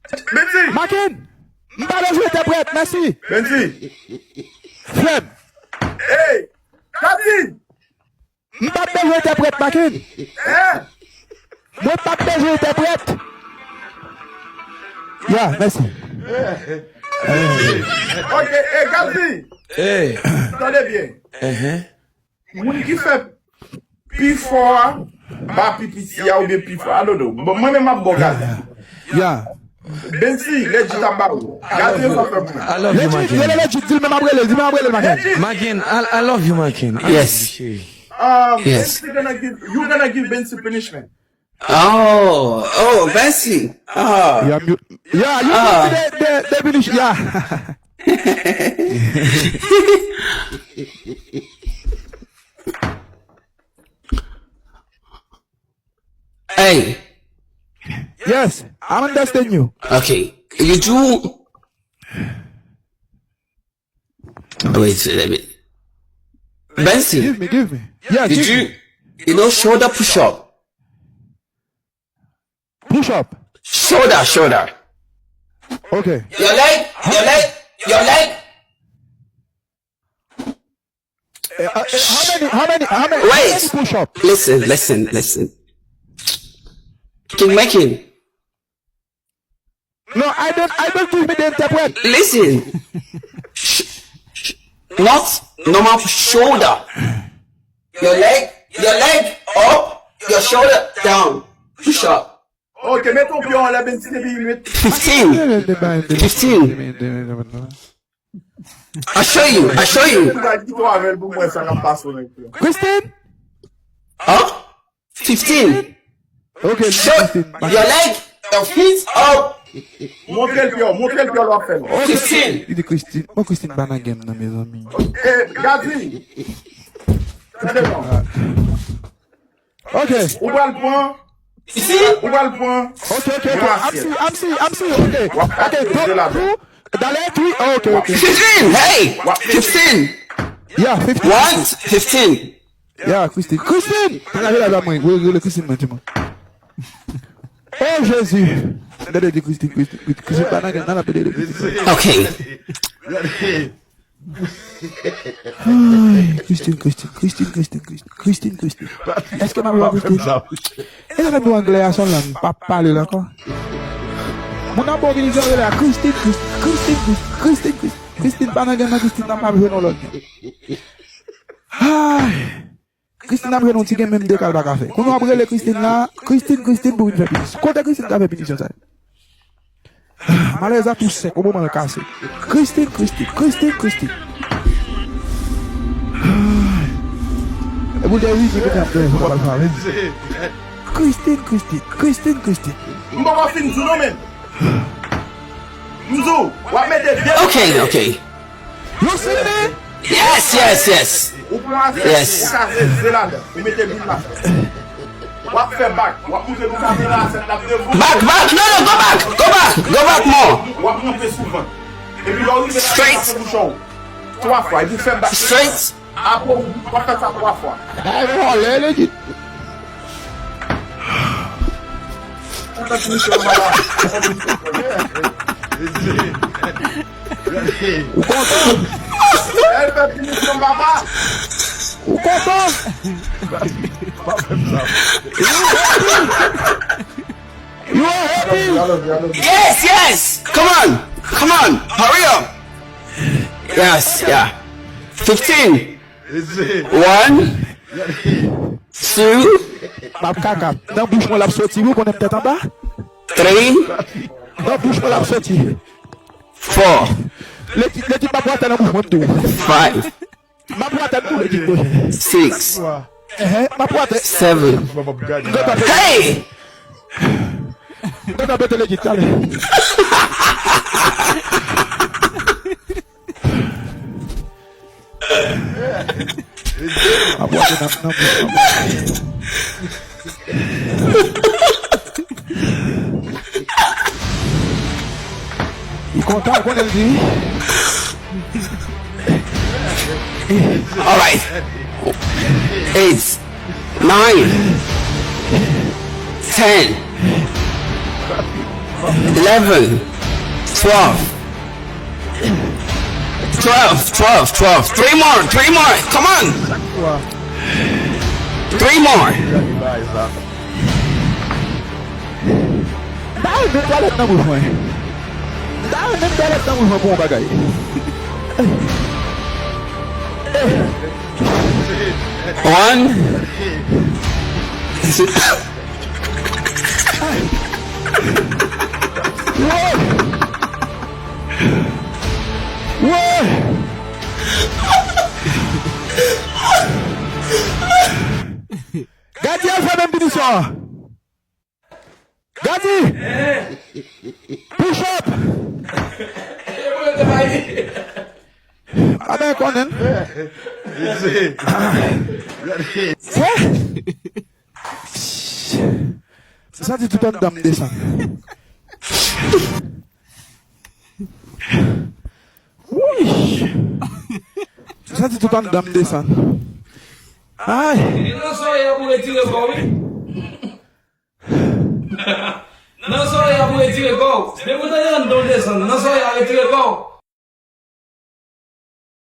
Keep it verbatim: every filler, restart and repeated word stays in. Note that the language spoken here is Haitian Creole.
Bensi! Maken! M pa bezwen entèprèt, mèsi! Bensi! Frè m! Ey! Gadi! M p ap bezwen entèprèt, Maken! Hein? Mwen p ap bezwen entèprèt! Ya, mèsi. Ok, e Gadi! Ey! Tande byen. Enhen. Moun ki fè pi fò a, pa pi piti a oubyen pi fò a, I don't know. Bon, mwen menm m ap ba w gade. Ya. Bensi, Legit ap ba ou. Gade sa fè pou mwen. I love you, Legit, Maken. Rele Legit, di l men m ap rele l, di men m ap rele l, Maken. Legit! Maken, I, I love you, Maken. I love you, cheri. Um, yes. Bensi gonna give, you gonna give Bensi punishment. Oh, oh, Bensi. Ah. Yeah, you, yeah, you ah. Need the, the, the finish, yeah. Hey. Yes, I understand you. Okay. You do. Wait, let me. Bensi. Give me, give me. Yeah, did give you, me. You know, shoulder push up. Push up. Shoulder, shoulder. Okay. Your leg, your leg, your leg. Eh, uh, eh, how many, how many, how many, how many push up? Wait. Listen, listen, listen. King Mekin. No, I don't, I don't give me the interpret. Listen. Sh- sh- not normal shoulder. Your leg, your leg up, your shoulder down. Push up. Ok, met yon pye anlè, Bensi, depi uit. Fifteen. Fifteen. I show you, I show you. Ou va di to avè l pou mwen sa k ap pase w nan pye. Christine? Huh? Fifteen. Ok, show Christine. Your leg, your feet up. Montre l pye w, montre l pye w lè w ap fè l. Fifteen. Li di Christine. Oh, Christine pa nan game nan, mezanmi. Eh, Gadi. Tande non. Ok. Ou pral pran. Isi. Ou pral pran. Ok, ok, ok. I'm see, I'm see, I'm see. Ok. W ap pase de la. Dale, three. Oh, ok, ok. Fifteen. Hey. W ap fifteen. Yeah, fifteen. What? Fifteen. Yeah, Christine. Christine! Pa lage la mwen. Rele, rele Christine mwen, di mwen. Oh, Jezi! Gade di Christine, Christine, Christine. Christine pa nan gen nan la pede de Christine. Ok. Ay, Christine, Christine, Christine, Christine, Christine, Christine, Christine. Èske m ap wè Christine? E sa fè nou anglè a son lang, m pa pale l ankò. Moun nan bon vini jan rele a Christine, Christine, Christine, Christine, Christine, Christine. Christine pa nan gen nan, Christine nan pa jwe nan lòt. Ay. Christine ap jwe nan ti gen menm de kal pa ka fè. Kounye w ap rele Christine la, Christine, Christine pou vin fè pinisyon. Kote Christine ka fè pinisyon sa yo? Malèz la tou sèk, o moman l kase. Christine, Christine, Christine, Christine. E pou l te rive, kounye ap fè, fò pa l fè. Christine, Christine, Christine, Christine. M poko fin di w non, men. M di w, w ap mete de. Ok, ok. You see me? Yes, yes, yes. Ou pran asèt, yes, ou ka zeze ladan. Ou mete lwil ladan. W ap fè bak. W ap moute nou kamera asèt la devan. Back, back. No, no, go back. Go back. Go back more. W ap monte sou vant. Epi lè w rive la, straight, w ap fè bouchon w. Twa fwa. Epi w fè bak. Straight. Apre, w ap fè sa twa fwa. Ay, vòlè, Legit. Ou kontan? El fè pinisyon, papa. Ou kontan? You are happy? Yes, yes. Come on. Come on. Hurry up. Yes, yeah. Fifteen. One. Two. M ap kaka. Nan bouch mwen l ap soti, wi, ou konnen m tèt anba? Three. Nan bouch mwen l ap soti. Four. Legit, Legit, m ap wate nan bouch mwen tou. Five. M ap wate tou, Legit, wi. Six. Ehe, m ap wate. Seven. Hey! M gentan pete Legit, talè. Ap wate nan, nan bouch, nan bouch. Li kontan, ou konnen l di. Alright. Eight. Nine. Ten. Eleven. Twelve. Twelve, twelve, twelve. Three more, three more. Come on. Three more. M ta renmen twalèt nan bouch mwen. M ta renmen twalèt nan bouch mwen pou yon bagay. One. Woy! Woy! Gadi al fè menm pinisyon an. Gadi! Push up! Aben konnen. Kwè? M santi tout anndan m desann. Wouy! M santi tout anndan m desann. Ay! Nan sòrè a pou retire kò w wi. Nan sòrè a pou retire kò w. Depi w tande anndan w desann, nan sòrè a retire kò w.